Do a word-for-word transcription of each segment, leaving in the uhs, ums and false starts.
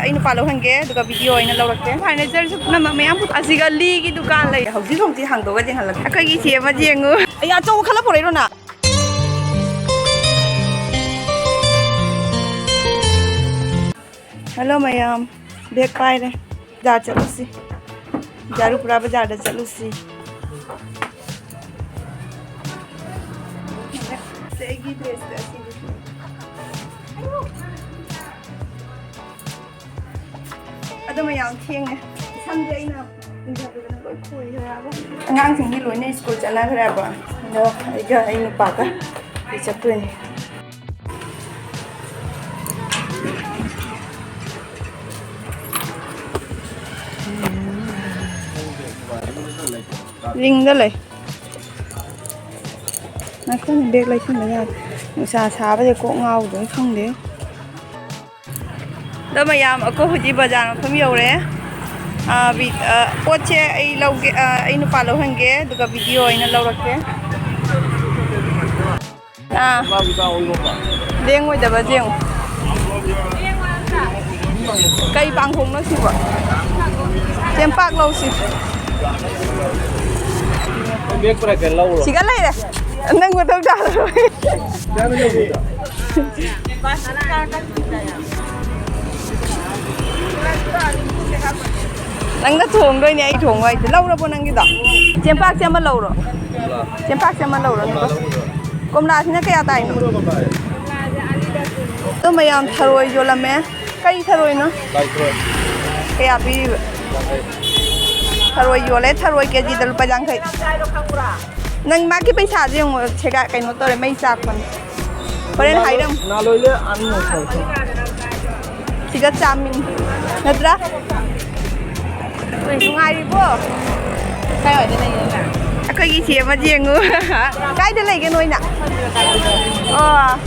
ꯑꯩ ꯅꯨꯄꯥ ꯂꯧꯍꯟꯒꯦ, ꯑꯗꯨꯒ ꯚꯤꯗꯤꯑꯣ ꯑꯣꯏꯅ ꯂꯧꯔꯛꯀꯦ꯫ ꯐꯔꯅꯤꯆꯔꯁꯨ ꯄꯨꯝꯅꯃꯛ ꯃꯌꯥꯝ ꯄꯨ-, ꯑꯁꯤꯒ ꯂꯤꯒꯤ ꯗꯨꯀꯥꯟ ꯂꯩ꯫ ꯍꯧꯖꯤꯛ ꯍꯧꯖꯤꯛ ꯍꯥꯡꯗꯣꯛꯑꯒꯗꯤ ꯍꯜꯂꯛꯀꯦ꯫ ꯑꯩꯈꯣꯏꯒꯤ ꯏꯆꯦ ꯑꯃ ꯌꯦꯡꯉꯨ꯫ ꯑꯩ ꯑꯆꯧꯕ ꯈꯜꯂ ꯄꯨꯔꯛꯏꯔꯣ ꯅꯪ? ꯍꯜꯂꯣ ꯃꯌꯥꯝ, ꯕꯦꯒ ꯄꯥꯏꯔꯦ꯫ ꯕꯖꯥꯔ ꯆꯠꯂꯨꯁꯤ꯫ ꯖꯥꯔꯨꯄꯨꯔꯥ ꯕꯖꯥꯔꯗ ꯆꯠꯂꯨꯁꯤ꯫ ꯁꯦ, ꯑꯩꯒꯤ ꯗ꯭ꯔꯦꯁꯁꯦ ꯑꯁꯤꯅꯤ꯫ ꯑꯗꯣ ꯃꯌꯥꯝ ꯊꯦꯡꯉꯦ꯫ ꯁꯝꯁꯦ ꯑꯩꯅ ꯏꯟꯖꯕꯗꯅ ꯂꯣꯏ ꯈꯣꯏꯈ꯭ꯔꯦꯕ꯫ ꯑꯉꯥꯡꯁꯤꯡꯗꯤ ꯂꯣꯏꯅ ꯁ꯭ꯀꯨꯜ ꯆꯠꯅꯈ꯭ꯔꯦꯕ꯫ ꯑꯗꯣ ꯑꯩꯒ ꯑꯩ ꯅꯨꯄꯥꯒ ꯑꯩ ꯆꯠꯇꯣꯏꯅꯦ꯫ ꯔꯤꯡꯗ ꯂꯩ꯫ ꯉꯥꯛꯇꯪ ꯕꯦꯒ ꯂꯩꯁꯟꯕ ꯌꯥꯗꯦ꯫ ꯅꯨꯡꯁꯥ ꯁꯥꯕꯁꯦ ꯀꯣꯛ ꯉꯥꯎꯗꯣꯏ ꯈꯪꯗꯦ꯫ ꯑꯗꯣ ꯃꯌꯥꯝ, ꯑꯩꯈꯣꯏ ꯍꯧꯖꯤꯛ ꯕꯖꯥꯔ ꯃꯐꯝ ꯌꯧꯔꯦ꯫ ꯑꯥ, ꯕꯤ-, ꯑꯥ, ꯄꯣꯠꯁꯦ ꯑꯩ ꯂꯧꯒꯦ, ꯑꯥ, ꯑꯩ ꯅꯨꯄꯥ ꯂꯧꯍꯟꯒꯦ, ꯑꯗꯨꯒ ꯚꯤꯗꯤꯑꯣ ꯑꯣꯏꯅ ꯂꯧꯔꯛꯀꯦ꯫ ꯑꯥ꯫ ꯂꯦꯡꯉꯣꯏꯗꯕ ꯌꯦꯡꯉꯨ꯫ ꯀꯩ ꯄꯥꯡꯈꯣꯡꯅꯣ ꯁꯤꯕꯣ? ꯆꯦꯡꯄꯥꯛ ꯂꯧꯁꯤ꯫ ꯁꯤꯒ ꯂꯩꯔꯦ꯫ ꯅꯪ ꯃꯊꯧ ꯇꯥꯔꯔꯣꯏ꯫ ꯅꯪꯅ ꯊꯣꯡꯗꯣꯏꯅꯦ, ꯑꯩ ꯊꯣꯡꯕ ꯍꯩꯇꯦ꯫ ꯂꯧꯔꯕꯣ ꯅꯪꯒꯤꯗꯣ? ꯆꯦꯡꯄꯥꯛꯁꯦ ꯑꯃ ꯂꯧꯔꯣ꯫ ꯆꯦꯡꯄꯥꯛꯁꯦ ꯑꯃ ꯂꯧꯔꯣ, ꯑꯗꯨꯒ꯫ ꯀꯣꯝꯂꯥꯁꯤꯅ ꯀꯌꯥ ꯇꯥꯏꯅꯣ? ꯑꯗꯨ ꯃꯌꯥꯝ ꯊꯔꯣꯏ ꯌꯣꯜꯂꯝꯃꯦ꯫ ꯀꯩ ꯊꯔꯣꯏꯅꯣ? ꯀꯌꯥ ꯄꯤꯔꯤꯕ? ꯊꯔꯣꯏ ꯌꯣꯜꯂꯦ, ꯊꯔꯣꯏ ꯀꯦꯖꯤꯗ ꯂꯨꯄꯥ ꯌꯥꯡꯈꯩ꯫ ꯅꯪ ꯃꯥꯒꯤ ꯄꯩꯁꯥꯁꯦ ꯌꯦꯡꯉꯣ, ꯁꯦꯒꯥꯏ, ꯀꯩꯅꯣ ꯇꯧꯔꯦ, ꯃꯩ ꯆꯥꯛꯄꯅꯦ꯫ ꯍꯣꯔꯦꯟ ꯍꯥꯏꯔꯝꯃꯨ꯫ ꯅꯥꯂꯣꯏꯗ ꯑꯅꯤ ꯊꯔꯣꯏ꯫ ꯁꯤꯒ ꯆꯥꯃꯤꯟ ꯅꯠꯇ꯭ꯔꯥ? ꯅꯨꯡꯉꯥꯏꯔꯤꯕꯣ? ꯀꯥꯏꯋꯥꯏꯗ ꯂꯩꯒꯦ ꯅꯪ? ꯑꯩꯈꯣꯏꯒꯤ ꯏꯆꯦ ꯑꯃ ꯌꯦꯡꯉꯨ꯫ ꯀꯥꯏꯗ ꯂꯩꯒꯦ ꯅꯣꯏꯅ? ꯑꯣ,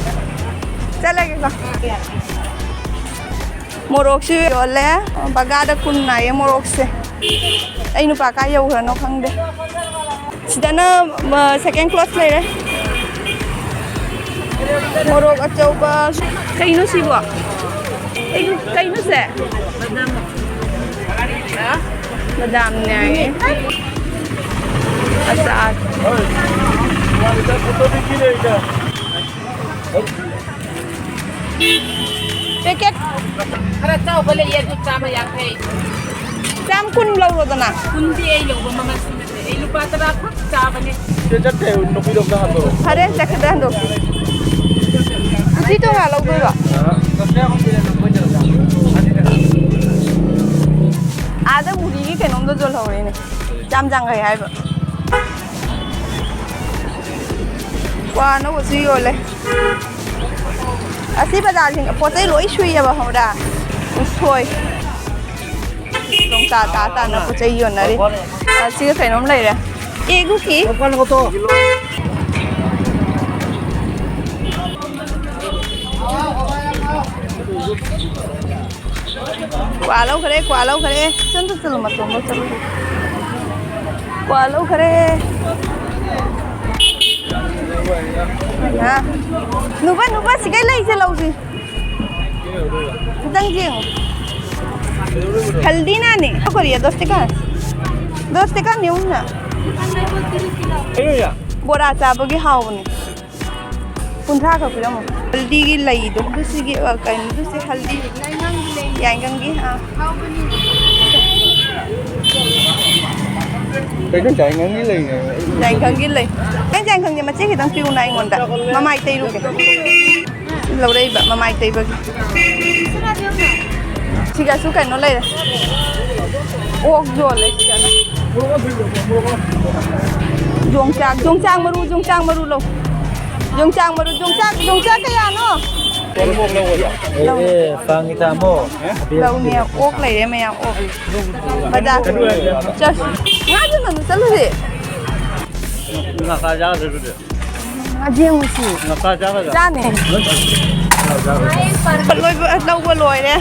ꯆꯠꯂꯒꯦꯀꯣ꯫ ꯃꯣꯔꯣꯛꯁꯨ ꯌꯣꯜꯂꯦ꯫ ꯕꯒꯥꯗ ꯀꯨꯟ ꯍꯥꯏꯌꯦ ꯃꯣꯔꯣꯛꯁꯦ꯫ ꯑꯩ ꯅꯨꯄꯥ ꯀꯥꯏ ꯌꯧꯈ꯭ꯔꯅꯣ ꯈꯪꯗꯦ꯫ ꯁꯤꯗꯅ, ꯑ, ꯁꯦꯀꯦꯟ ꯀ꯭ꯂꯣꯁ ꯂꯩꯔꯦ꯫ ꯃꯣꯔꯣꯛ ꯑꯆꯧꯕ꯫ ꯀꯩꯅꯣ ꯁꯤꯕꯣ? ꯑꯩ ꯀꯩꯅꯣꯁꯦ? ꯕꯗꯥꯝꯅꯦ ꯍꯥꯏꯌꯦ꯫ ꯑꯆꯥ꯫ ꯄꯦꯀꯦꯠ ꯈꯔ ꯆꯥꯎꯕ ꯂꯩꯌꯦ, ꯑꯗꯨ ꯆꯥꯝꯃ ꯌꯥꯡꯈꯩ꯫ ꯆꯥꯝ ꯀꯨꯟ ꯂꯧꯔꯣꯗꯅ꯫ ꯀꯨꯟꯗꯤ ꯑꯩ ꯂꯧꯕ ꯃꯃꯜꯁꯨ ꯅꯠꯇꯦ, ꯑꯩ ꯂꯨꯄꯥ ꯇꯔꯥ ꯈꯛ ꯆꯥꯕꯅꯦ꯫ ꯁꯤ ꯆꯠꯇꯦ, ꯅꯨꯄꯤꯗꯣ ꯑꯝꯇ ꯍꯟꯗꯣꯛꯑꯣ꯫ ꯐꯔꯦ, ꯆꯠꯈꯤꯗ꯭ꯔꯦ, ꯍꯟꯗꯣꯛ꯫ ꯁꯤ ꯇꯣꯔꯥ ꯂꯧꯗꯣꯏꯔꯣ? ꯑꯥꯗ ꯃꯨꯔꯤꯒꯤ ꯀꯩꯅꯣꯝꯗ ꯌꯣꯜꯍꯧꯔꯦꯅꯦ꯫ ꯆꯥꯝ ꯌꯥꯡꯈꯩ ꯍꯥꯏꯕ꯫ ꯀ꯭ꯋꯥ ꯑꯅꯧꯕꯁꯨ ꯌꯣꯜꯂꯦ꯫ ꯑꯁꯤ ꯕꯖꯥꯔꯁꯤꯡ ꯄꯣꯠ ꯆꯩ ꯂꯣꯏ ꯁꯨꯏꯌꯦꯕ, ꯈꯪꯕ꯭ꯔꯥ? ꯎꯁꯣꯏ꯫ ꯅꯣꯡ ꯇꯥ ꯇꯥ ꯇꯥꯅ ꯄꯣꯠ ꯆꯩ ꯌꯣꯟꯅꯔꯤ꯫ ꯑꯁꯤꯒ ꯀꯩꯅꯣꯝ ꯂꯩꯔꯦ꯫ ꯑꯦꯒꯨꯀꯤ꯫ ꯀ꯭ꯋꯥ ꯂꯧꯈꯔꯦ, ꯀ꯭ꯋꯥ ꯂꯧꯈꯔꯦ꯫ ꯆꯠꯂꯨ, ꯆꯠꯂꯨ, ꯃꯇꯣꯝꯗ ꯆꯠꯂꯨ꯫ ꯀ꯭ꯋꯥ ꯂꯧꯈꯔꯦ꯫ ꯍꯥ? ꯅꯨꯕ, ꯅꯨꯕ, ꯁꯤꯒꯩ ꯂꯩꯁꯦ ꯂꯧꯁꯤ꯫ ꯈꯤꯇꯪ ꯌꯦꯡꯉꯨ꯫ ꯍꯜꯗꯤ ꯅꯥꯅꯦ꯫ ꯀꯔꯤꯌꯦ, ꯗꯣꯁ ꯇꯤꯀꯥ? ꯗꯣꯁ ꯇꯤꯀꯥ ꯅꯤꯌꯨꯝꯅ꯫ ꯕꯣꯔꯥ ꯆꯥꯕꯒꯤ ꯍꯥꯎꯕꯅꯦ꯫ ꯀꯨꯟꯊ꯭ꯔꯥ ꯈꯛ ꯄꯤꯔꯝꯃꯣ꯫ ꯍꯜꯗꯤꯒꯤ ꯂꯩꯗꯣ, ꯑꯗꯨ ꯁꯤꯒꯤ, ꯑ, ꯀꯩꯅꯣꯗꯨ ꯁꯤ ꯍꯜꯗꯤ꯫ ꯌꯥꯏꯉꯪꯒꯤ, ꯑꯥ꯫ ꯀꯩꯅꯣ ꯌꯥꯏꯉꯪꯒꯤ ꯂꯩꯅꯦ? ꯌꯥꯏꯉꯪꯒꯤ ꯂꯩ꯫ ꯑꯩ ꯌꯥꯏꯉꯪꯒꯤ ꯃꯆꯦ ꯈꯤꯇꯪ ꯄꯤꯌꯨꯅ ꯑꯩꯉꯣꯟꯗ꯫ ꯃꯃꯥꯏ ꯇꯩꯔꯨꯒꯦ꯫ ꯂꯧꯔꯛꯏꯕ ꯃꯃꯥꯏ ꯇꯩꯕꯒꯤ꯫ ꯁꯤꯒꯁꯨ ꯀꯩꯅꯣ ꯂꯩꯔꯦ꯫ ꯑꯣꯛ ꯌꯣꯜꯂꯦ ꯁꯤꯗꯅ꯫ ꯌꯣꯡꯆꯥꯛ, ꯌꯣꯡꯆꯥꯛ ꯃꯔꯨ, ꯌꯣꯡꯆꯥꯛ ꯃꯔꯨ ꯂꯧ꯫ ꯌꯣꯡꯆꯥꯛ ꯃꯔꯨ, ꯌꯣꯡꯆꯥꯛ, ꯌꯣꯡꯆꯥꯛ ꯀꯌꯥꯅꯣ? ꯑꯦ, ꯑꯦ, ꯐꯪꯉꯤ ꯇꯥꯃꯣ꯫ ꯂꯧꯅꯦ, ꯑꯣꯛ ꯂꯩꯔꯦ ꯃꯌꯥꯝ, ꯑꯣꯛ꯫ ꯕꯖꯥꯔ꯫ ꯆꯠ-, ꯉꯥ ꯌꯣꯟꯐꯝꯗ ꯆꯠꯂꯨꯁꯦ꯫ ꯉꯥ ꯆꯥ ꯆꯥꯗ꯭ꯔꯦ ꯑꯗꯨꯗꯤ꯫ ꯉꯥ ꯌꯦꯡꯉꯨꯁꯤ꯫ ꯉꯥ ꯆꯥ ꯆꯥꯒꯗ꯭ꯔꯥ? ꯆꯥꯅꯦ꯫ ꯂꯣꯏꯕ, ꯂꯧꯕ ꯂꯣꯏꯔꯦ꯫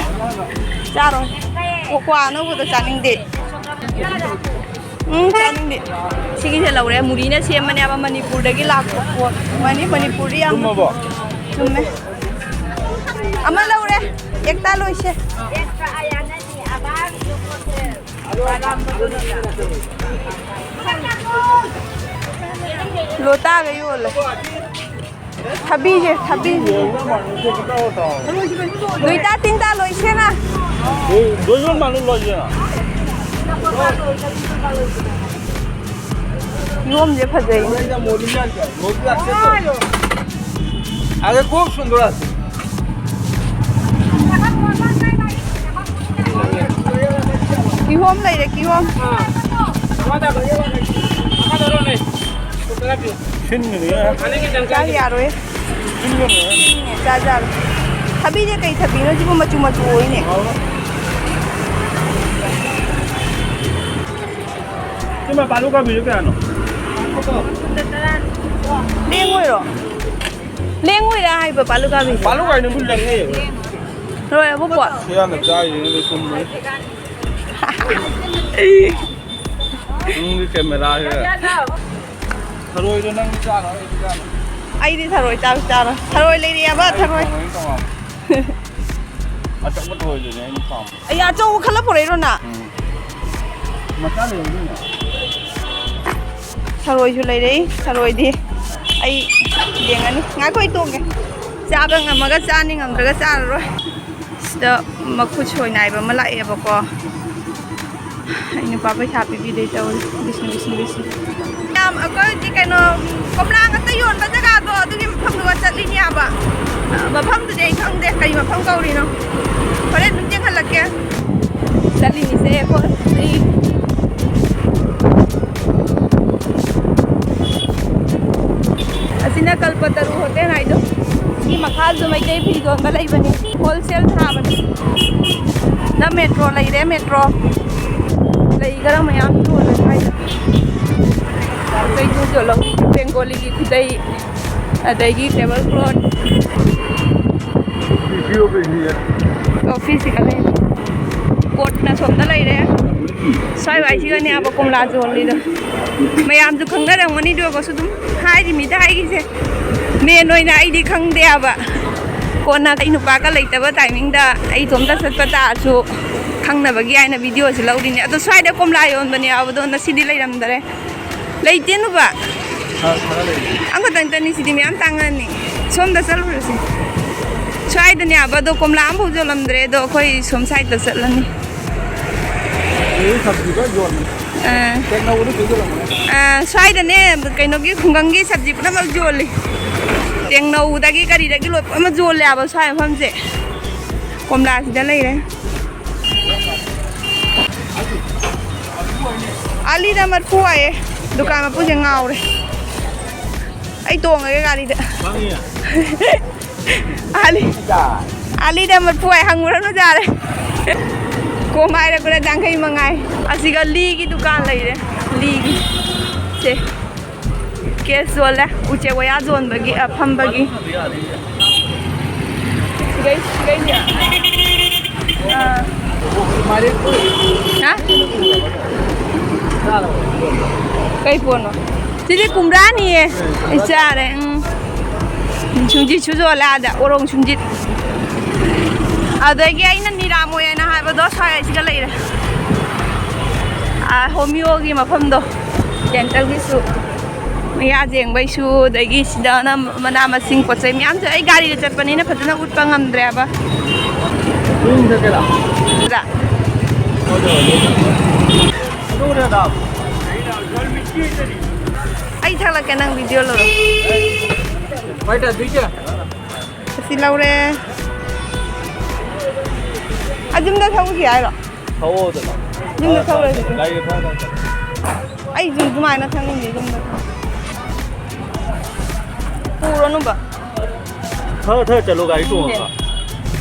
ꯆꯥꯔꯣꯏ꯫ ꯀ꯭ꯋꯥ ꯑꯅꯧꯕꯗꯣ ꯆꯥꯅꯤꯡꯗꯦ꯫ ꯎꯝ, ꯆꯥꯅꯤꯡꯗꯦ꯫ ꯁꯤꯒꯤꯁꯦ ꯂꯧꯔꯦ꯫ ꯃꯨꯔꯤꯅ ꯁꯦꯝꯕꯅꯦꯕ, ꯃꯅꯤꯄꯨꯔꯗꯒꯤ ꯂꯥꯛꯄ ꯄꯣꯠ꯫ ꯃꯅꯤ-, ꯃꯅꯤꯄꯨꯔꯗꯤ ꯌꯥꯝ ꯊꯨꯝꯃꯕꯣ? ꯊꯨꯝꯃꯦ꯫ ꯑꯃ ꯂꯧꯔꯦ꯫ ꯑꯦꯛꯇꯥ ꯂꯣꯏꯁꯦ꯫ ꯂꯣꯇꯥꯒ ꯌꯣꯜꯂꯦ꯫ ꯊꯕꯤꯁꯦ, ꯊꯕꯤꯁꯦ꯫ ꯂꯣꯏꯇꯥ ꯇꯤꯟꯇꯥ ꯂꯣꯏꯁꯦꯅ꯫ ꯂꯣꯏ ꯌꯣꯟ ꯃꯥꯜꯂꯦ, ꯂꯣꯏꯁꯦꯅ꯫ ꯀꯤꯍꯣꯝꯁꯦ ꯐꯖꯩ꯫ अरे खूप सुंदर आहे. ꯀꯤꯍꯣꯝ ꯂꯩꯔꯦ, ꯀꯤꯍꯣꯝ꯫ ꯁꯤꯟꯒꯅꯤ꯫ ꯆꯥ ꯌꯥꯔꯣꯏ꯫ ꯁꯤꯟꯒꯅꯤ꯫ ꯆꯥ ꯌꯥꯔꯣꯏ꯫ ꯊꯕꯤꯁꯦ ꯀꯩ ꯊꯕꯤꯅꯣ ꯁꯤꯕꯨ ꯃꯆꯨ ꯃꯆꯨ ꯑꯣꯏꯅꯦ꯫ ꯁꯤꯃ ꯄꯥꯂꯨ ꯀꯥꯕꯤꯁꯦ ꯀꯌꯥꯅꯣ? ꯂꯦꯡꯉꯣꯏꯔꯣ? ꯂꯦꯡꯉꯣꯏꯔꯥ ꯍꯥꯏꯕ ꯄꯥꯂꯨ ꯀꯥꯕꯤꯁꯦ? ꯄꯥꯂꯨ ꯀꯥꯏꯅ ꯂꯦꯡꯉꯦ꯫ ꯂꯣꯏꯔꯕꯣ ꯄꯣꯠ? ꯁꯤ ꯍꯥꯟꯅ ꯆꯥꯔꯤꯁꯤꯅꯗꯤ ꯆꯨꯝꯃꯦ꯫ ꯅꯪꯒꯤ ꯀꯦꯃꯦꯔꯥꯁꯦ꯫ ꯊꯔꯣꯏꯗꯣ ꯅꯪ ꯆꯥꯔꯣ, ꯑꯩꯗꯤ ꯆꯥꯔꯣ꯫ ꯑꯩꯗꯤ ꯊꯔꯣꯏ ꯆꯥꯁꯨ ꯆꯥꯔꯣꯏ꯫ ꯊꯔꯣꯏ ꯂꯩꯔꯤꯑꯕ, ꯊꯔꯣꯏ꯫ ꯊꯔꯣꯏ ꯇꯣꯉꯥꯟꯅ꯫ ꯑꯆꯧꯕ ꯊꯔꯣꯏꯗꯨꯅꯦ ꯑꯩꯅ ꯄꯥꯝꯕ꯫ ꯑꯩ ꯑꯆꯧꯕ ꯈꯜꯂ ꯄꯨꯔꯛꯏꯔꯣ ꯅꯪ? ꯎꯝ꯫ ꯃꯆꯥ ꯂꯩꯔꯝꯗꯣꯏꯅꯦ꯫ ꯊꯔꯣꯏꯁꯨ ꯂꯩꯔꯛꯏ꯫ ꯊꯔꯣꯏꯗꯤ ꯑꯩ ꯌꯦꯡꯉꯅꯤ꯫ ꯉꯥꯏꯈꯣ, ꯑꯩ ꯇꯣꯡꯒꯦ꯫ ꯆꯥꯕ ꯉꯝꯃꯒ ꯆꯥꯅꯤ, ꯉꯝꯗ꯭ꯔꯒ ꯆꯥꯔꯔꯣꯏ꯫ ꯁꯤꯗ ꯃꯈꯨꯠ ꯁꯣꯏ ꯅꯥꯏꯕ ꯑꯃ ꯂꯥꯛꯑꯦꯕꯀꯣ꯫ ꯑꯩ ꯅꯨꯄꯥ ꯄꯩꯁꯥ ꯄꯤꯕꯤꯗꯣꯏ ꯇꯧꯔꯤ꯫ ꯕꯤꯁꯅꯨ, ꯕꯤꯁꯅꯨ, ꯕꯤꯁꯅꯨ꯫ ꯌꯥꯝ ꯑꯩꯈꯣꯏ ꯍꯧꯖꯤꯛ ꯀꯩꯅꯣ ꯀꯣꯝꯂꯥ ꯉꯥꯛꯇ ꯌꯣꯟꯕ ꯖꯒꯥꯗꯣ, ꯑꯗꯨꯒꯤ ꯃꯐꯝꯗꯨꯒ ꯆꯠꯂꯤꯅꯦꯕ꯫ ꯃꯐꯝꯗꯨꯗꯤ ꯑꯩ ꯈꯪꯗꯦ ꯀꯩ ꯃꯐꯝ ꯀꯧꯔꯤꯅꯣ꯫ ꯍꯣꯔꯦꯟ ꯑꯗꯨꯝ ꯌꯦꯡꯍꯜꯂꯛꯀꯦ꯫ ꯆꯠꯂꯤꯅꯤꯁꯦ ꯑꯩꯈꯣꯏ ꯍꯧꯖꯤꯛ꯫ ꯑꯁꯤꯅ ꯀꯜꯄꯇꯔꯨ ꯍꯣꯇꯦꯜ ꯍꯥꯏꯗꯣ꯫ ꯁꯤ ꯃꯈꯥꯁꯨ ꯃꯩꯇꯩ ꯐꯤ ꯌꯣꯟꯕ ꯂꯩꯕꯅꯤ꯫ ꯍꯣꯜꯁꯦꯜ ꯊꯥꯕꯅꯤ꯫ ꯅ ꯃꯦꯇ꯭ꯔꯣ ꯂꯩꯔꯦ, ꯃꯦꯇ꯭ꯔꯣ꯫ ꯂꯩ ꯈꯔ ꯃꯌꯥꯝ ꯌꯣꯜꯂꯦ ꯁ꯭ꯋꯥꯏꯗ꯫ ꯀꯩꯅꯣ ꯌꯣꯜꯂꯣ꯫ ꯕꯦꯡꯒꯣꯂꯤꯒꯤ ꯈꯨꯗꯩ, ꯑꯗꯒꯤ ꯇꯦꯕꯜ ꯀ꯭ꯂꯣꯠ꯫ ꯑꯣꯐꯤꯁꯁꯤꯒ ꯂꯩꯔꯦ꯫ ꯀꯣꯠꯅ ꯁꯣꯝꯗ ꯂꯩꯔꯦ꯫ ꯁ꯭ꯋꯥꯏ ꯋꯥꯏꯁꯤꯒꯅꯦ ꯑꯕ ꯀꯣꯝꯂꯥ ꯌꯣꯜꯂꯤꯗꯣ꯫ ꯃꯌꯥꯝꯁꯨ ꯈꯪꯅꯔꯝꯒꯅꯤ, ꯑꯗꯨ ꯑꯣꯏꯔꯒꯁꯨ ꯑꯗꯨꯝ ꯍꯥꯏꯔꯤꯃꯤꯗ ꯑꯩꯒꯤꯁꯦ꯫ ꯃꯦꯟ ꯑꯣꯏꯅ ꯑꯩꯗꯤ ꯈꯪꯗꯦ ꯍꯥꯏꯕ꯫ ꯀꯣꯟꯅ ꯑꯩ ꯅꯨꯄꯥꯒ ꯂꯩꯇꯕ ꯇꯥꯏꯃꯤꯡꯗ ꯑꯩ ꯏꯇꯣꯝꯇ ꯆꯠꯄ ꯇꯥꯔꯁꯨ ꯈꯪꯅꯕꯒꯤ ꯍꯥꯏꯅ ꯚꯤꯗꯤꯑꯣꯁꯦ ꯂꯧꯔꯤꯅꯦ꯫ ꯑꯗꯣ ꯁ꯭ꯋꯥꯏꯗ ꯀꯣꯝꯂꯥ ꯌꯣꯟꯕꯅꯦ ꯍꯥꯏꯕꯗꯣ ꯉꯁꯤꯗꯤ ꯂꯩꯔꯝꯗꯔꯦ꯫ ꯂꯩꯇꯦ ꯅꯨꯄꯥ꯫ ꯈꯔ ꯈꯔ ꯂꯩ꯫ ꯑꯃꯈꯛꯇꯪꯇꯅꯤ ꯁꯤꯗꯤ, ꯃꯌꯥꯝ ꯇꯥꯡꯉꯅꯤ꯫ ꯁꯣꯝꯗ ꯆꯠꯂꯨꯔꯁꯤ꯫ ꯁ꯭ꯋꯥꯏꯗꯅꯦ ꯍꯥꯏꯕ, ꯑꯗꯣ ꯀꯣꯝꯂꯥ ꯑꯃꯐꯥꯎ ꯌꯣꯜꯂꯝꯗ꯭ꯔꯦ꯫ ꯑꯗꯣ ꯑꯩꯈꯣꯏ ꯁꯣꯝ ꯁꯥꯏꯗꯠꯇ ꯆꯠꯂꯅꯤ꯫ ꯁꯤꯗꯤ ꯁꯕꯖꯤ ꯂꯣꯏ ꯌꯣꯟꯕꯅꯦ꯫ ꯑꯥ꯫ ꯇꯦꯛꯅꯧꯗ ꯁꯤꯗ ꯌꯣꯜꯂꯝꯒꯅꯤ꯫ ꯑꯥ, ꯁ꯭ꯋꯥꯏꯗꯅꯦ ꯀꯩꯅꯣꯒꯤ ꯈꯨꯡꯒꯪꯒꯤ ꯁꯕꯖꯤ ꯄꯨꯝꯅꯃꯛ ꯌꯣꯜꯂꯤ꯫ ꯇꯦꯡꯅꯧꯗꯒꯤ ꯀꯔꯤꯗꯒꯤ ꯂꯣꯏ ꯑꯃ ꯌꯣꯜꯂꯦ ꯍꯥꯏꯕ ꯁ꯭ꯋꯥꯏ ꯃꯐꯝꯁꯦ꯫ ꯀꯣꯝꯂꯥꯁꯤꯗ ꯂꯩꯔꯦ꯫ ꯑꯥꯂꯤꯗ ꯃꯔꯐꯨ ꯍꯥꯏꯌꯦ꯫ ꯗꯨꯀꯥꯟ ꯃꯄꯨꯁꯦ ꯉꯥꯎꯔꯦ꯫ ꯑꯩ ꯇꯣꯡꯉꯒꯦ ꯒꯥꯔꯤꯗ꯫ ꯈꯪꯉꯤ꯫ ꯑꯥꯂꯤ꯫ ꯑꯥꯂꯤꯗ ꯃꯔꯐꯨ ꯍꯥꯏ, ꯍꯪꯉꯨꯔꯅꯨ ꯌꯥꯔꯦ꯫ ꯀꯣꯝ ꯍꯥꯏꯔꯛꯄꯗ ꯌꯥꯡꯈꯩ ꯃꯉꯥꯏ꯫ ꯑꯁꯤꯒ ꯂꯤꯒꯤ ꯗꯨꯀꯥꯟ ꯂꯩꯔꯦ꯫ ꯂꯤꯒꯤ꯫ ꯁꯦ꯫ ꯀꯦꯁ ꯌꯣꯜꯂꯦ꯫ ꯎꯆꯦꯛ ꯋꯥꯌꯥ ꯌꯣꯟꯕꯒꯤ, ꯑ, ꯐꯝꯕꯒꯤ꯫ ꯁꯤꯒꯩ, ꯁꯤꯒꯩꯁꯦ꯫ ꯑꯥ꯫ ꯍꯥ? ꯀꯩ ꯄꯣꯠꯅꯣ? ꯁꯤꯗꯤ ꯀꯨꯝꯗ꯭ꯔꯥꯅꯤꯌꯦ꯫ ꯑꯩ ꯆꯥꯔꯦ꯫ ꯎꯝ꯫ ꯁꯨꯝꯖꯤꯠꯁꯨ ꯌꯣꯜꯂꯦ ꯑꯥꯗ, ꯑꯣꯔꯣꯡ ꯁꯨꯝꯖꯤꯠ꯫ ꯑꯗꯒꯤ ꯑꯩꯅ ꯅꯤꯔꯥꯃꯣꯏ ꯍꯥꯏꯅ ꯍꯥꯏꯕꯗꯣ ꯁ꯭ꯋꯥꯏꯁꯤꯒ ꯂꯩꯔꯦ꯫ ꯑꯥ, ꯍꯣꯃꯤꯌꯣꯒꯤ ꯃꯐꯝꯗꯣ, ꯗꯦꯟꯇꯜꯒꯤꯁꯨ, ꯃꯌꯥ ꯌꯦꯡꯕꯩꯁꯨ, ꯑꯗꯒꯤ ꯁꯤꯗꯅ ꯃꯅꯥ ꯃꯁꯤꯡ ꯄꯣꯠ ꯆꯩ ꯃꯌꯥꯝꯁꯨ꯫ ꯑꯩ ꯒꯥꯔꯤꯗ ꯆꯠꯄꯅꯤꯅ ꯐꯖꯅ ꯎꯠꯄ ꯉꯝꯗ꯭ꯔꯦꯕ꯫ ꯌꯨꯝꯗ ꯀꯩꯗ? ꯑꯗꯨꯗ꯫ ꯑꯗꯨ ꯀꯩꯗ? ꯑꯩ ꯊꯥꯒꯠꯂꯛꯀꯦ, ꯅꯪ ꯚꯤꯗꯤꯑꯣ ꯂꯧꯔꯣ꯫ ꯍꯣꯏ, ꯇꯥꯗꯣꯏꯁꯦ꯫ ꯑꯁꯤ ꯂꯧꯔꯦ꯫ ꯑ, ꯌꯨꯝꯗ ꯊꯧꯈꯤ ꯍꯥꯏꯔꯣ? ꯊꯧꯑꯣꯗꯅ꯫ ꯌꯨꯝꯗ ꯊꯧꯔꯣꯏ ꯑꯗꯨꯗꯤ꯫ ꯒꯥꯔꯤ ꯊꯧꯔ ꯊꯧꯔ꯫ ꯑꯩꯁꯨ ꯑꯗꯨꯃꯥꯏꯅ ꯊꯧꯅꯤꯡꯗꯦ ꯌꯨꯝꯗ꯫ ꯄꯨꯔꯣꯅꯨꯕ꯫ ꯊꯧꯔ ꯊꯧꯔ ꯆꯠꯂꯣ ꯒꯥꯔꯤ ꯇꯣꯡꯉꯒ꯫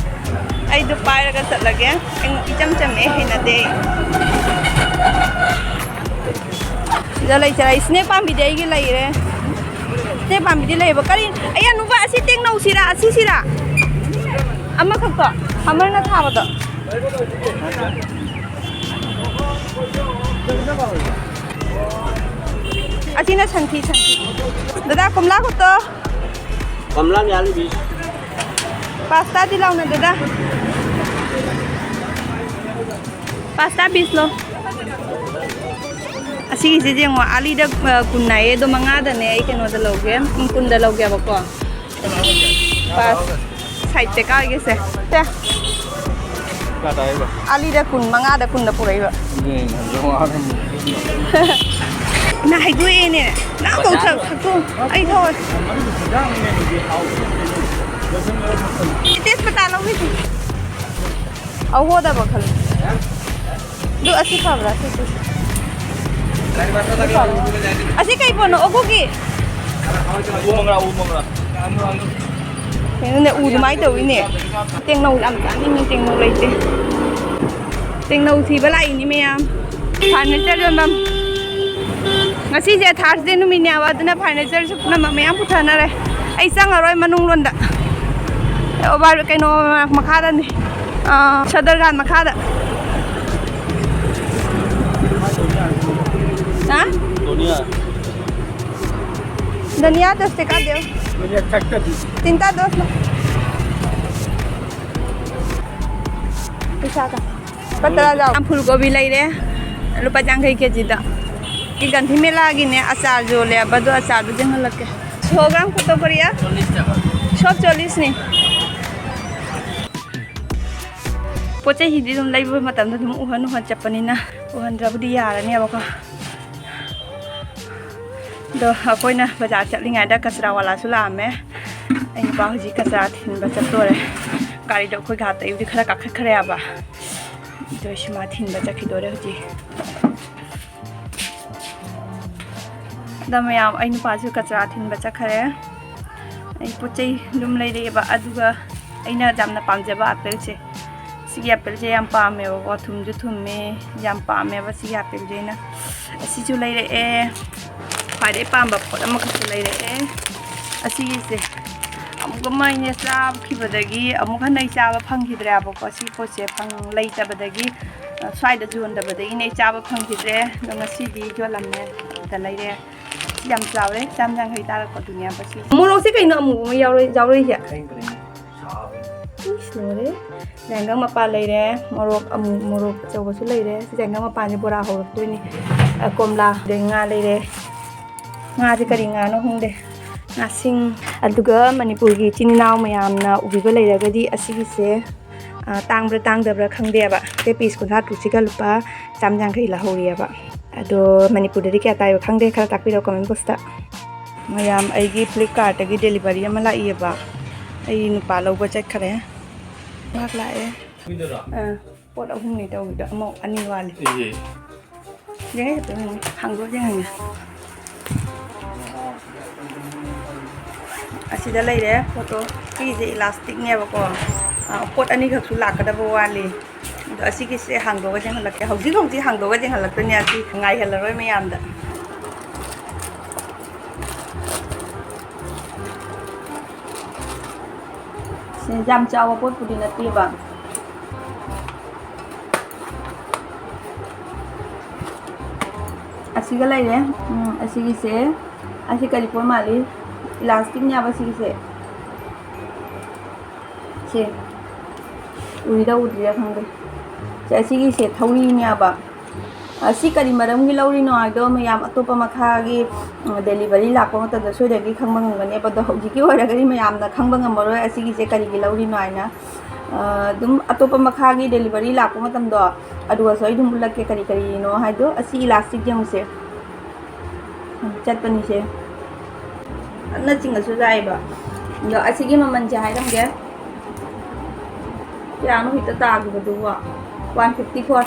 ꯑꯩꯗꯣ ꯄꯥꯏꯔꯒ ꯆꯠꯂꯒꯦ꯫ ꯑꯩ ꯏꯆꯝ ꯆꯝꯃꯦ, ꯍꯩꯅꯗꯦ ꯑꯩ꯫ ꯁꯤꯗ ꯂꯩꯖꯔꯦ꯫ ꯏꯁꯅꯦꯛ ꯄꯥꯝꯕꯤꯗꯤ ꯑꯩꯒꯤ ꯂꯩꯔꯦ꯫ ꯏꯁꯅꯦꯛ ꯄꯥꯝꯕꯤꯗꯤ ꯂꯩꯌꯦꯕ꯫ ꯀꯔꯤ? ꯑꯩ ꯑꯅꯨꯕ ꯑꯁꯤ ꯇꯦꯡꯅꯧꯁꯤꯔꯥ? ꯑꯁꯤꯁꯤꯔꯥ? ꯑꯃꯈꯛꯇꯣ? ꯍꯃꯔꯅ ꯊꯥꯕꯗꯣ? ꯑꯁꯤꯅ ꯁꯟꯊꯤ, ꯁꯟꯊꯤ꯫ ꯗꯗꯥ, ꯀꯣꯝꯂꯥ ꯈꯛꯇꯣ? ꯀꯣꯝꯂꯥ ꯌꯥꯜꯂꯤ, ꯕꯤꯁ꯫ ꯄꯥꯁꯇꯥꯗꯤ ꯂꯥꯎꯅꯗꯦꯗ꯫ ꯄꯥꯁꯇꯥ ꯄꯤꯁ ꯂꯣ꯫ ꯑꯁꯤꯒꯤꯁꯤꯗꯤ ꯌꯦꯡꯉꯣ, ꯑꯂꯤꯗ, ꯑ, ꯀꯨꯟ ꯍꯥꯏꯌꯦ, ꯑꯗꯣ ꯃꯉꯥꯗꯅꯦ ꯑꯩ ꯀꯩꯅꯣꯗ ꯂꯧꯒꯦ, ꯎꯝ, ꯀꯨꯟꯗ ꯂꯧꯒꯦꯕꯀꯣ꯫ ꯄꯥꯁ ꯁꯥꯏꯠꯇ ꯀꯥꯒꯦꯁꯦ꯫ ꯁꯦ꯫ ꯀꯌꯥ ꯇꯥꯏꯕ? ꯑꯂꯤꯗ ꯀꯨꯟ, ꯃꯉꯥꯗ ꯀꯨꯟꯗ ꯄꯨꯔꯛꯏꯕ꯫ ꯅ ꯍꯥꯏꯗꯣꯛꯑꯦꯅꯦ꯫ ꯅꯪ ꯑꯃꯨꯛ ꯊꯛ-, ꯊꯛꯇꯣꯛ-, ꯑꯩ ꯊꯛꯑꯣꯏ꯫ ꯇꯦꯖꯄꯇꯥ ꯂꯧꯈꯤꯁꯤ꯫ ꯑꯧ, ꯍꯣꯗꯕ ꯈꯜꯂꯨ꯫ ꯑꯗꯨ ꯑꯁꯤ ꯐꯕ꯭ꯔꯥ? ꯁꯤ, ꯁꯤ, ꯁꯤ꯫ ꯑꯁꯤ ꯀꯩ ꯄꯣꯠꯅꯣ? ꯑꯣꯒꯨꯒꯤ? ꯎ ꯃꯪꯒ꯭ꯔꯥ, ꯎ ꯃꯪꯒ꯭ꯔꯥ꯫ ꯀꯩꯅꯣꯅꯦ, ꯎ ꯑꯗꯨꯃꯥꯏꯅ ꯇꯧꯋꯤꯅꯦ꯫ ꯇꯦꯡꯅꯧ ꯌꯥꯝ ꯆꯥꯅꯤꯡꯉꯤ, ꯇꯦꯡꯅꯧ ꯂꯩꯇꯦ꯫ ꯇꯦꯡꯅꯧ ꯊꯤꯕ ꯂꯥꯛꯏꯅꯤ ꯃꯌꯥꯝ꯫ ꯐꯔꯅꯤꯆꯔ ꯌꯣꯟꯐꯝ꯫ ꯉꯁꯤꯁꯦ ꯊꯥꯔꯁꯗꯦ ꯅꯨꯃꯤꯠꯅꯦꯕ, ꯑꯗꯨꯅ ꯐꯔꯅꯤꯆꯔꯁꯨ ꯄꯨꯝꯅꯃꯛ ꯃꯌꯥꯝ ꯄꯨꯊꯅꯔꯦ꯫ ꯑꯩ ꯆꯪꯉꯔꯣꯏ ꯃꯅꯨꯡ ꯂꯣꯟꯗ꯫ ꯑꯣꯚꯔ, ꯀꯩꯅꯣ ꯃꯈꯥꯗꯅꯤ꯫ ꯑꯥ, ꯁꯗꯔꯒꯥꯟ ꯃꯈꯥꯗ꯫ ꯍꯥ? ꯁꯣꯅꯤꯌꯥ꯫ धनिया दस टका देओ। तीन टा दस लो। पैसा का। ꯂꯨꯄꯥ ꯇꯔꯥ ꯌꯥꯎ꯫ ꯐꯨꯜ ꯀꯣꯕꯤ ꯂꯩꯔꯦ, ꯂꯨꯄꯥ ꯌꯥꯡꯈꯩ ꯀꯦꯖꯤꯗ꯫ ꯀꯤ ꯒꯥꯟꯙꯤ ꯃꯦꯂꯥꯒꯤꯅꯦ, ꯑꯆꯥꯔ ꯌꯣꯜꯂꯦ, ꯑꯗꯣ ꯑꯆꯥꯔꯗꯨ ꯌꯦꯡꯍꯜꯂꯛꯀꯦ꯫ ꯁꯣ ꯒ꯭ꯔꯥꯝ ꯀꯇꯣ ꯄꯔꯤꯌꯥ? ꯆꯣꯂꯤꯁ ꯇꯀꯥ꯫ ꯁꯣꯞ ꯆꯣꯂꯤꯁꯅꯤ꯫ ꯄꯣꯠ ꯆꯩꯁꯤꯗꯤ ꯑꯗꯨꯝ ꯂꯩꯕ ꯃꯇꯝꯗ ꯑꯗꯨꯝ ꯎꯍꯟ ꯎꯍꯟ ꯆꯠꯄꯅꯤꯅ ꯎꯍꯟꯗ꯭ꯔꯕꯨꯗꯤ ꯌꯥꯔꯅꯦꯕꯀꯣ꯫ ꯑꯗꯣ ꯑꯩꯈꯣꯏꯅ ꯕꯖꯥꯔ ꯆꯠꯂꯤꯉꯩꯗ ꯀꯆꯔꯥ ꯋꯥꯂꯥꯁꯨ ꯂꯥꯛꯑꯝꯃꯦ꯫ ꯑꯩ ꯅꯨꯄꯥ ꯍꯧꯖꯤꯛ ꯀꯆꯔꯥ ꯊꯤꯟꯕ ꯆꯠꯇꯣꯔꯦ꯫ ꯒꯥꯔꯤꯗꯣ ꯑꯩꯈꯣꯏ ꯘꯥꯠꯇꯒꯤꯕꯨꯗꯤ ꯈꯔ ꯀꯥꯈꯠꯈ꯭ꯔꯦꯕ꯫ ꯑꯗꯣ ꯁꯤ ꯃꯥ ꯊꯤꯟꯕ ꯆꯠꯈꯤꯗꯣꯔꯦ ꯍꯧꯖꯤꯛ꯫ ꯑꯗ ꯃꯌꯥꯝ, ꯑꯩ ꯅꯨꯄꯥꯁꯨ ꯀꯆꯔꯥ ꯊꯤꯟꯕ ꯆꯠꯈ꯭ꯔꯦ꯫ ꯑꯩ ꯄꯣꯠ ꯆꯩ ꯑꯗꯨꯝ ꯂꯩꯔꯛꯑꯦꯕ꯫ ꯑꯗꯨꯒ ꯑꯩꯅ ꯌꯥꯝꯅ ꯄꯥꯝꯖꯕ ꯑꯦꯄꯜꯁꯦ, ꯁꯤꯒꯤ ꯑꯦꯄꯜꯁꯦ ꯌꯥꯝ ꯄꯥꯝꯃꯦꯕꯀꯣ, ꯊꯨꯝꯁꯨ ꯊꯨꯝꯃꯦ, ꯌꯥꯝ ꯄꯥꯝꯃꯦꯕ ꯁꯤꯒꯤ ꯑꯦꯄꯜꯁꯦ ꯑꯩꯅ꯫ ꯑꯁꯤꯁꯨ ꯂꯩꯔꯛꯑꯦ꯫ ꯈ꯭ꯋꯥꯏꯗꯩ ꯄꯥꯝꯕ ꯄꯣꯠ ꯑꯃꯈꯛꯁꯨ ꯂꯩꯔꯛꯑꯦ꯫ ꯑꯁꯤꯒꯤꯁꯦ ꯑꯃꯨꯛꯀ ꯃꯩꯅꯦ ꯆꯥꯈꯤꯕꯗꯒꯤ ꯑꯃꯨꯛ ꯍꯟꯅ ꯑꯩ ꯆꯥꯕ ꯐꯪꯈꯤꯗ꯭ꯔꯦꯕꯀꯣ꯫ ꯁꯤ ꯄꯣꯠꯁꯦ ꯐꯪ-, ꯂꯩꯇꯕꯗꯒꯤ, ꯑ, ꯁ꯭ꯋꯥꯏꯗ ꯌꯣꯟꯗꯕꯗꯒꯤꯅꯦ ꯑꯩ ꯆꯥꯕ ꯐꯪꯈꯤꯗ꯭ꯔꯦ꯫ ꯑꯗꯣ ꯉꯁꯤꯗꯤ ꯌꯣꯜꯂꯝꯃꯦ, ꯑꯗ ꯂꯩꯔꯦ꯫ ꯁꯤ ꯌꯥꯝ ꯆꯥꯎꯔꯦ, ꯆꯥꯝ ꯌꯥꯡꯈꯩ ꯇꯥꯔꯛꯄꯗꯨꯅꯦꯕ ꯁꯤ꯫ ꯃꯣꯔꯣꯛꯁꯦ ꯀꯩꯅꯣ ꯑꯃꯨꯕ ꯑꯃ ꯌꯥꯎꯔ-, ꯌꯥꯎꯔꯛꯏꯁꯦ? ꯏꯁ, ꯂꯣꯏꯔꯦ꯫ ꯖꯥꯏꯒꯪ ꯃꯄꯥꯟ ꯂꯩꯔꯦ, ꯃꯣꯔꯣꯛ ꯑꯃꯨ-, ꯃꯣꯔꯣꯛ ꯑꯆꯧꯕꯁꯨ ꯂꯩꯔꯦ꯫ ꯁꯤ ꯖꯥꯏꯒꯪ ꯃꯄꯥꯟꯁꯦ ꯕꯣꯔꯥ ꯍꯧꯔꯛꯇꯣꯏꯅꯤ꯫ ꯑ, ꯀꯣꯝꯂꯥ, ꯑꯗꯩ ꯉꯥ ꯂꯩꯔꯦ꯫ ꯉꯥꯁꯦ ꯀꯔꯤ ꯉꯥꯅꯣ ꯈꯪꯗꯦ꯫ ꯉꯥꯁꯤꯡ꯫ ꯑꯗꯨꯒ ꯃꯅꯤꯄꯨꯔꯒꯤ ꯏꯆꯤꯟ ꯏꯅꯥꯎ ꯃꯌꯥꯝꯅ ꯎꯕꯤꯕ ꯂꯩꯔꯒꯗꯤ ꯑꯁꯤꯒꯤꯁꯦ, ꯑ, ꯇꯥꯡꯕ꯭ꯔꯥ ꯇꯥꯡꯗꯕ꯭ꯔꯥ ꯈꯪꯗꯦꯕ꯫ ꯁꯦ piece ꯀꯨꯟꯊ꯭ꯔꯥ ꯇꯔꯨꯛꯁꯤꯒ ꯂꯨꯄꯥ ꯆꯥꯝ ꯌꯥꯡꯈꯩ ꯂꯧꯍꯧꯔꯤꯑꯕ꯫ ꯑꯗꯣ ꯃꯅꯤꯄꯨꯔꯗꯗꯤ ꯀꯌꯥ ꯇꯥꯏꯕ ꯈꯪꯗꯦ, ꯈꯔ ꯇꯥꯛꯄꯤꯔꯛꯑꯣ comment box ꯇ꯫ ꯃꯌꯥꯝ, ꯑꯩꯒꯤ Flipkart ꯇꯒꯤ delivery ꯑꯃ ꯂꯥꯛꯏꯑꯕ꯫ ꯑꯩ ꯅꯨꯄꯥ ꯂꯧꯕ ꯆꯠꯈ꯭ꯔꯦ꯫ ꯉꯥꯏꯍꯥꯛ ꯂꯥꯛꯑꯦ꯫ ꯑꯥ, ꯄꯣꯠ ꯑꯍꯨꯝꯅꯤ ꯇꯧꯕꯗꯣ, ꯑꯃ ꯑꯅꯤ ꯋꯥꯠꯂꯤ꯫ ꯌꯦꯡꯉꯦ, ꯍꯥꯏꯐꯦꯠ ꯌꯦꯡꯉꯦ꯫ ꯍꯥꯡꯗꯣꯛꯑ ꯌꯦꯡꯍꯟꯒꯦ꯫ ꯑꯁꯤꯗ ꯂꯩꯔꯦ ꯄꯣꯠꯇꯣ꯫ ꯁꯤꯒꯤꯁꯦ elastic ꯅꯦꯕꯀꯣ꯫ ꯑꯥ, ꯄꯣꯠ ꯑꯅꯤꯈꯛꯁꯨ ꯂꯥꯛꯀꯗꯕ ꯋꯥꯠꯂꯤ꯫ ꯑꯗꯣ ꯑꯁꯤꯒꯤꯁꯦ ꯍꯥꯡꯗꯣꯛꯑꯒ ꯌꯦꯡꯍꯜꯂꯛꯀꯦ꯫ ꯍꯧꯖꯤꯛ ꯍꯧꯖꯤꯛ ꯍꯥꯡꯗꯣꯛꯑꯒ ꯌꯦꯡꯍꯜꯂꯛꯇꯣꯏꯅꯦ꯫ ꯑꯁꯤ ꯉꯥꯏꯍꯜꯂꯔꯣꯏ ꯃꯌꯥꯝꯗ꯫ ꯁꯦ, ꯌꯥꯝ ꯆꯥꯎꯕ ꯄꯣꯠꯄꯨꯗꯤ ꯅꯠꯇꯦꯕ꯫ ꯑꯁꯤꯒ ꯂꯩꯔꯦ꯫ ꯎꯝ, ꯑꯁꯤꯒꯤꯁꯦ, ꯑꯁꯤ ꯀꯔꯤ ꯄꯣꯠ ꯃꯥꯜꯂꯤ? Elastic ꯅꯦꯕ ꯁꯤꯒꯤꯁꯦ꯫ ꯁꯦ, ꯎꯔꯤꯔ ꯎꯗ꯭ꯔꯤꯔ ꯈꯪꯗꯦ꯫ ꯁꯦ, ꯑꯁꯤꯒꯤꯁꯦ ꯊꯧꯔꯤꯅꯦꯕ꯫ ꯑꯁꯤ ꯀꯔꯤ ꯃꯔꯝꯒꯤ ꯂꯧꯔꯤꯅꯣ ꯍꯥꯏꯗꯣ ꯃꯌꯥꯝ ꯑꯇꯣꯞꯄ ꯃꯈꯥꯒꯤ, ꯎꯝ, delivery ꯂꯥꯛꯄ ꯃꯇꯝꯗ ꯁꯣꯏꯗꯅꯒꯤ ꯈꯪꯕ ꯉꯝꯒꯅꯦꯕ꯫ ꯑꯗꯣ ꯍꯧꯖꯤꯛꯀꯤ ꯑꯣꯏꯔꯒꯗꯤ ꯃꯌꯥꯝꯅ ꯈꯪꯕ ꯉꯝꯃꯔꯣꯏ ꯑꯁꯤꯒꯤꯁꯦ ꯀꯔꯤꯒꯤ ꯂꯧꯔꯤꯅꯣ ꯍꯥꯏꯅ꯫ ꯑ, ꯑꯗꯨꯝ ꯑꯇꯣꯞꯄ ꯃꯈꯥꯒꯤ delivery ꯂꯥꯛꯄ ꯃꯇꯝꯗꯣ, ꯑꯗꯨꯒꯁꯨ ꯑꯩ ꯑꯗꯨꯝ ꯎꯠꯂꯛꯀꯦ ꯀꯔꯤ ꯀꯔꯤꯅꯣ ꯍꯥꯏꯗꯣ꯫ ꯑꯁꯤ elastic ꯌꯦꯡꯉꯨꯁꯦ꯫ ꯆꯠꯄꯅꯤꯁꯦ꯫ ꯀꯟꯅ ꯆꯤꯡꯉꯁꯨ ꯂꯥꯛꯑꯦꯕ꯫ ꯑꯗꯣ ꯑꯁꯤꯒꯤ ꯃꯃꯜꯁꯦ ꯍꯥꯏꯔꯝꯒꯦ꯫ ꯀꯌꯥꯅꯣ ꯍꯦꯛꯇ ꯇꯥꯈꯤꯕꯗꯨꯕꯣ? One fifty four꯫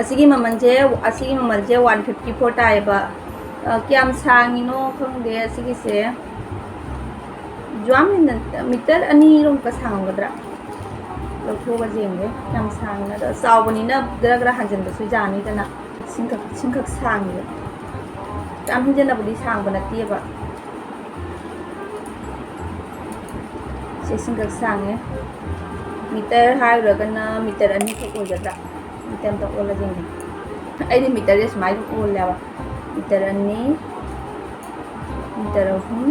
ꯑꯁꯤꯒꯤ ꯃꯃꯜꯁꯦ, ꯑꯁꯤꯒꯤ ꯃꯃꯜꯁꯦ one fifty four ꯇꯥꯏꯌꯦꯕ꯫ ꯑ, ꯀꯌꯥꯝ ꯁꯥꯡꯉꯤꯅꯣ ꯈꯪꯗꯦ ꯑꯁꯤꯒꯤꯁꯦ꯫ ꯌꯥꯝ ꯍꯦꯟꯅ meter ꯑꯅꯤꯔꯣꯝꯀ ꯁꯥꯡꯉꯝꯒꯗ꯭ꯔꯥ? ꯂꯧꯊꯣꯛꯑꯒ ꯌꯦꯡꯒꯦ꯫ ꯌꯥꯝ ꯁꯥꯡꯉꯤꯅ, ꯑꯗꯣ ꯆꯥꯎꯕꯅꯤꯅ ꯒꯔ ꯒꯔ ꯍꯥꯟꯖꯟꯕꯁꯨ ꯌꯥꯅꯤꯗꯅ꯫ ꯁꯤꯡꯈꯛ, ꯁꯤꯡꯈꯛ ꯁꯥꯡꯉꯤꯕ꯫ ꯌꯥꯝ ꯍꯦꯟꯖꯟꯅꯕꯨꯗꯤ ꯁꯥꯡꯕ ꯅꯠꯇꯦꯕ꯫ ꯁꯤ ꯁꯤꯡꯈꯛ ꯁꯥꯡꯉꯦ꯫ Meter ꯍꯥꯏꯔꯨꯔꯒꯅ meter ꯑꯅꯤꯈꯛ ꯑꯣꯏꯒꯗ꯭ꯔꯥ? Meter ꯑꯝꯇ ꯑꯣꯜꯂꯒ ꯌꯦꯡꯒꯦ꯫ ꯑꯩꯗꯤ meterꯁꯦ ꯁꯨꯃꯥꯏꯅ ꯑꯗꯨꯝ ꯑꯣꯜꯂꯦꯕ꯫ Meter ꯑꯅꯤ, meter ꯑꯍꯨꯝ,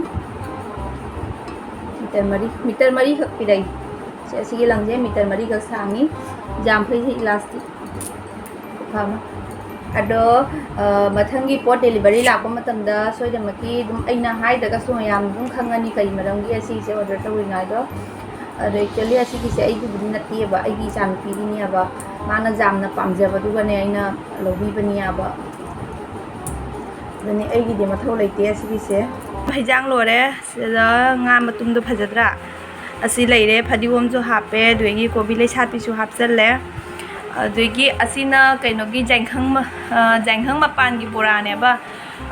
meter ꯃꯔꯤ, meter ꯃꯔꯤꯈꯛ ꯄꯤꯔꯛꯏ꯫ ꯑꯁꯤꯒꯤ ꯂꯪꯁꯦ ꯃꯤꯇꯔ ꯃꯔꯤꯈꯛ ꯁꯥꯡꯉꯤ꯫ ꯖꯥꯝꯐꯩꯁꯦ ꯏꯂꯥꯁꯇꯤꯛ ꯐꯕ꯫ ꯑꯗꯣ, ꯑ, ꯃꯊꯪꯒꯤ ꯄꯣꯠ ꯗꯦꯂꯤꯚꯔꯤ ꯂꯥꯛꯄ ꯃꯇꯝꯗ ꯁꯣꯏꯗꯅꯃꯛꯀꯤ ꯑꯗꯨꯝ ꯑꯩꯅ ꯍꯥꯏꯗ꯭ꯔꯒꯁꯨ ꯃꯌꯥꯝ ꯑꯗꯨꯝ ꯈꯪꯉꯅꯤ ꯀꯔꯤ ꯃꯔꯝꯒꯤ ꯑꯁꯤꯁꯦ order ꯇꯧꯔꯤꯅꯣ ꯍꯥꯏꯗꯣ꯫ ꯑꯗꯣ actually ꯑꯁꯤꯒꯤꯁꯦ ꯑꯩꯒꯤꯕꯨꯗꯤ ꯅꯠꯇꯦꯕ, ꯑꯩꯒꯤ ꯏꯆꯥꯅꯨꯄꯤꯒꯤꯅꯦꯕ꯫ ꯃꯥꯅ ꯖꯥꯝꯅ ꯄꯥꯝꯖꯕꯗꯨꯒꯅꯦ ꯑꯩꯅ ꯂꯧꯕꯤꯕꯅꯦꯕ꯫ ꯑꯗꯨꯅꯤ, ꯑꯩꯒꯤꯗꯤ ꯃꯊꯧ ꯂꯩꯇꯦ ꯑꯁꯤꯒꯤꯁꯦ꯫ ꯍꯩꯖꯥꯡ ꯂꯣꯏꯔꯦ꯫ ꯁꯤꯗ ꯉꯥ ꯃꯇꯨꯝꯗꯣ ꯐꯖꯗ꯭ꯔꯥ? ꯑꯁꯤ ꯂꯩꯔꯦ, ꯐꯗꯤꯒꯣꯝꯁꯨ ꯍꯥꯞꯄꯦ, ꯑꯗꯨꯗꯒꯤ ꯀꯣꯕꯤ ꯂꯩꯁꯥꯠꯄꯤꯁꯨ ꯍꯥꯞꯆꯜꯂꯦ꯫ ꯑꯗꯨꯗꯒꯤ ꯑꯁꯤꯅ ꯀꯩꯅꯣꯒꯤ ꯖꯥꯏꯈꯪ ꯃ-, ꯑ, ꯖꯥꯏꯈꯪ ꯃꯄꯥꯟꯒꯤ ꯕꯣꯔꯥꯅꯦꯕ꯫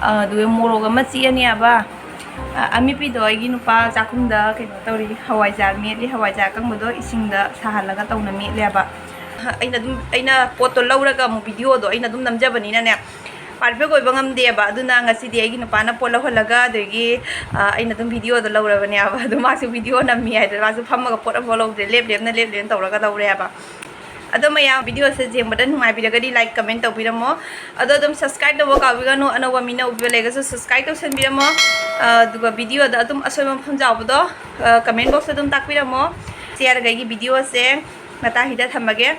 ꯑ, ꯑꯗꯨꯒ ꯃꯣꯔꯣꯛ ꯑꯃ ꯆꯤꯛꯑꯅꯦꯕ꯫ ꯑ, ꯑꯃꯦꯠꯄꯤꯗꯣ ꯑꯩꯒꯤ ꯅꯨꯄꯥ ꯆꯥꯛꯈꯨꯝꯗ ꯀꯩꯅꯣ ꯇꯧꯔꯤ, ꯍꯋꯥꯏꯖꯥꯔ ꯃꯦꯠꯂꯤ, ꯍꯋꯥꯏꯖꯥꯔ ꯑꯀꯪꯕꯗꯣ ꯏꯁꯤꯡꯗ ꯁꯥꯍꯜꯂꯒ ꯇꯧꯅ ꯃꯦꯠꯂꯦꯕ꯫ ꯑꯩꯅ ꯑꯗꯨꯝ, ꯑꯩꯅ ꯄꯣꯠꯇꯣ ꯂꯧꯔꯒ ꯑꯃꯨꯛ ꯚꯤꯗꯤꯑꯣꯗꯣ ꯑꯩꯅ ꯑꯗꯨꯝ ꯅꯝꯖꯕꯅꯤꯅꯅꯦ, perfect ꯑꯣꯏꯕ ꯉꯝꯗꯦꯕ꯫ ꯑꯗꯨꯅ ꯉꯁꯤꯗꯤ ꯑꯩꯒꯤ ꯅꯨꯄꯥꯅ ꯄꯣꯠ ꯂꯧꯍꯜꯂꯒ, ꯑꯗꯒꯤ, ꯑ, ꯑꯩꯅ ꯑꯗꯨꯝ ꯚꯤꯗꯤꯑꯣꯗꯣ ꯂꯧꯔꯕꯅꯦꯕ꯫ ꯑꯗꯨ ꯃꯥꯁꯨ ꯚꯤꯗꯤꯑꯣ ꯅꯝꯃꯤ ꯍꯥꯏꯗꯅ ꯃꯥꯁꯨ ꯐꯝꯃꯒ ꯄꯣꯠ ꯑꯃꯐꯥꯎ ꯂꯧꯗ꯭ꯔꯦ, ꯂꯦꯞ ꯂꯦꯞꯅ, ꯂꯦꯞ ꯂꯦꯞꯅ ꯇꯧꯔꯒ ꯂꯧꯔꯦꯕ꯫ ꯑꯗꯣ ꯃꯌꯥꯝ, ꯚꯤꯗꯤꯑꯣꯁꯦ ꯌꯦꯡꯕꯗ ꯅꯨꯡꯉꯥꯏꯕꯤꯔꯒꯗꯤ like, comment ꯇꯧꯕꯤꯔꯝꯃꯣ꯫ ꯑꯗꯣ ꯑꯗꯨꯝ subscribe ꯇꯧꯕ ꯀꯥꯎꯕꯤꯒꯅꯨ, ꯑꯅꯧꯕ ꯃꯤꯅ ꯎꯕꯤꯕ ꯂꯩꯔꯒꯁꯨ subscribe ꯇꯧꯁꯟꯕꯤꯔꯝꯃꯣ꯫ ꯑ, ꯑꯗꯨꯒ ꯚꯤꯗꯤꯑꯣꯗ ꯑꯗꯨꯝ ꯑꯁꯣꯏꯕ ꯃꯐꯝ ꯌꯥꯎꯕꯗꯣ, ꯑ, comment box ꯇ ꯑꯗꯨꯝ ꯇꯥꯛꯄꯤꯔꯝꯃꯣ꯫ ꯁꯤ ꯍꯥꯏꯔꯒ ꯑꯩꯒꯤ ꯚꯤꯗꯤꯑꯣꯁꯦ ꯃꯇꯥꯡꯁꯤꯗ ꯊꯝꯃꯒꯦ꯫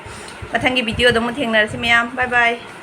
ꯃꯊꯪꯒꯤ ꯚꯤꯗꯤꯑꯣꯗ ꯑꯃꯨꯛ ꯊꯦꯡꯅꯔꯁꯤ ꯃꯌꯥꯝ꯫ Bye bye꯫